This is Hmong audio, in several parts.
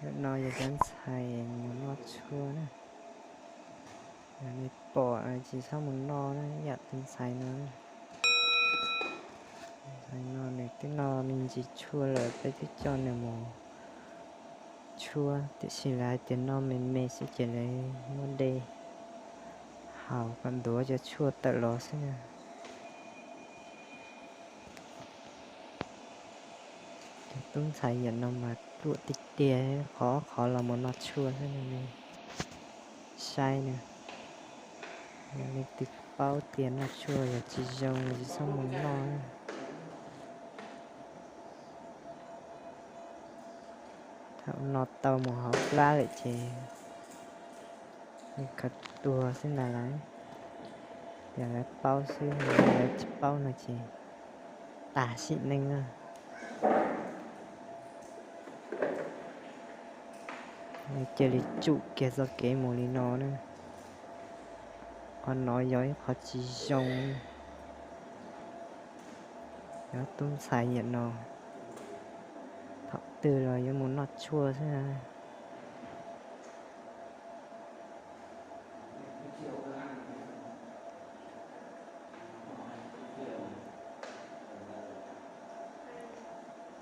Ntawm no yog cov ntxhais mus noj tshuaj na. Yog nej pom tsis txhob mus noj na, ib yam tus ntxhais no. Ntxhais no nws twb noj me ntsis tshuaj lawm, peb twb coj nws mus tshuaj, tiam sis lawv hais tias noj me me xwb ces lawv muab de haus kom ntuav cov tshuaj tawm los xwb na. Cov tub ntxhais yam no mas ruam tiag tiag, qhov qhov los mus noj tshuaj xwb no ne. Saib na, yog leej twg paub tias noj tshuaj yog tsis zoo los tsis txhob mus noj. Thaum noj tau mus hauv plab lawm ces khaws tuag xwb ntag lauj. Yog lawv paub xwb, yog lawv tsis paub no ces tas sim neej na. Nws cia li tsum kiag txoj kev mus li no na. Qhov no yog ib qho tsis zoo. Cov tub ntxhais yam no thaum twg los yuav mus noj tshuaj xwb na.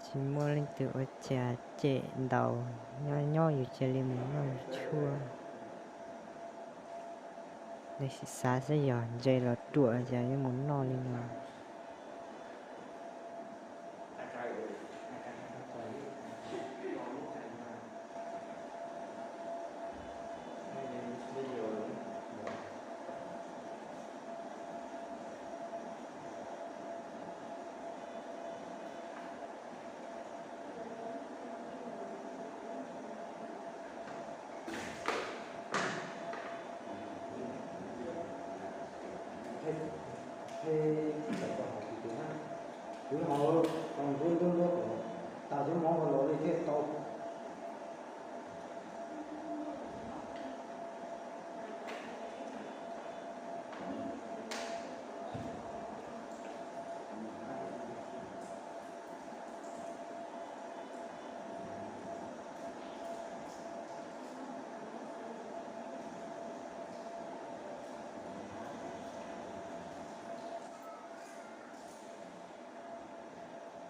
Tsis muaj leej twg ua cas cem ntaus, nyob nyob yus cia li mus noj yus tshuaj. Nej sim xav saib, yog ntse los ruam cas yuav mus noj li no.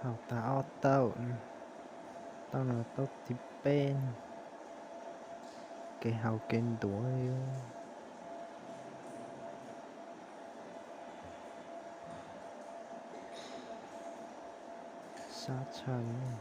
Haus tag ob tauj, tauj no tauj thib peb, kev haus kev ntuav li. Sab tshaj li.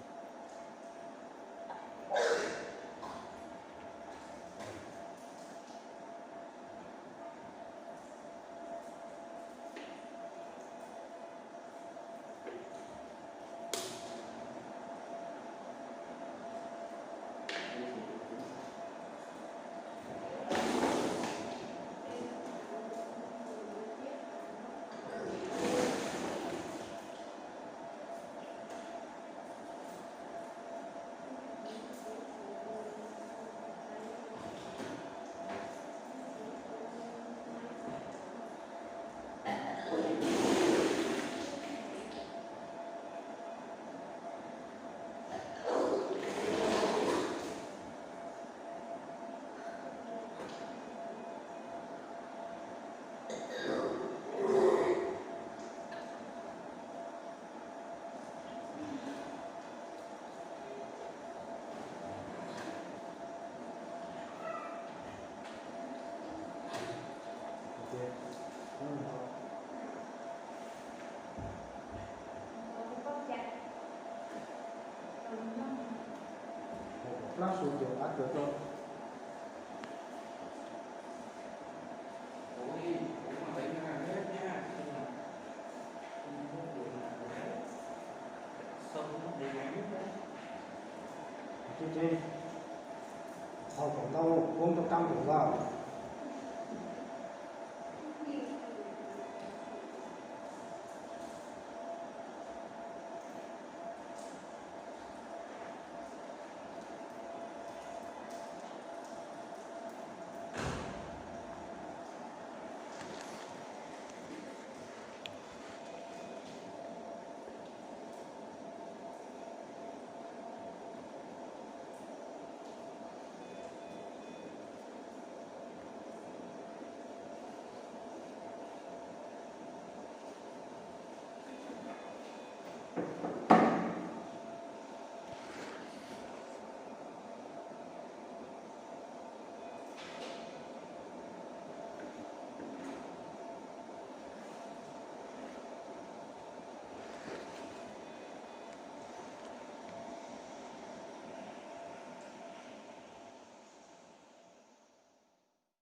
Haus kom tau cuv rau tam tus lawm.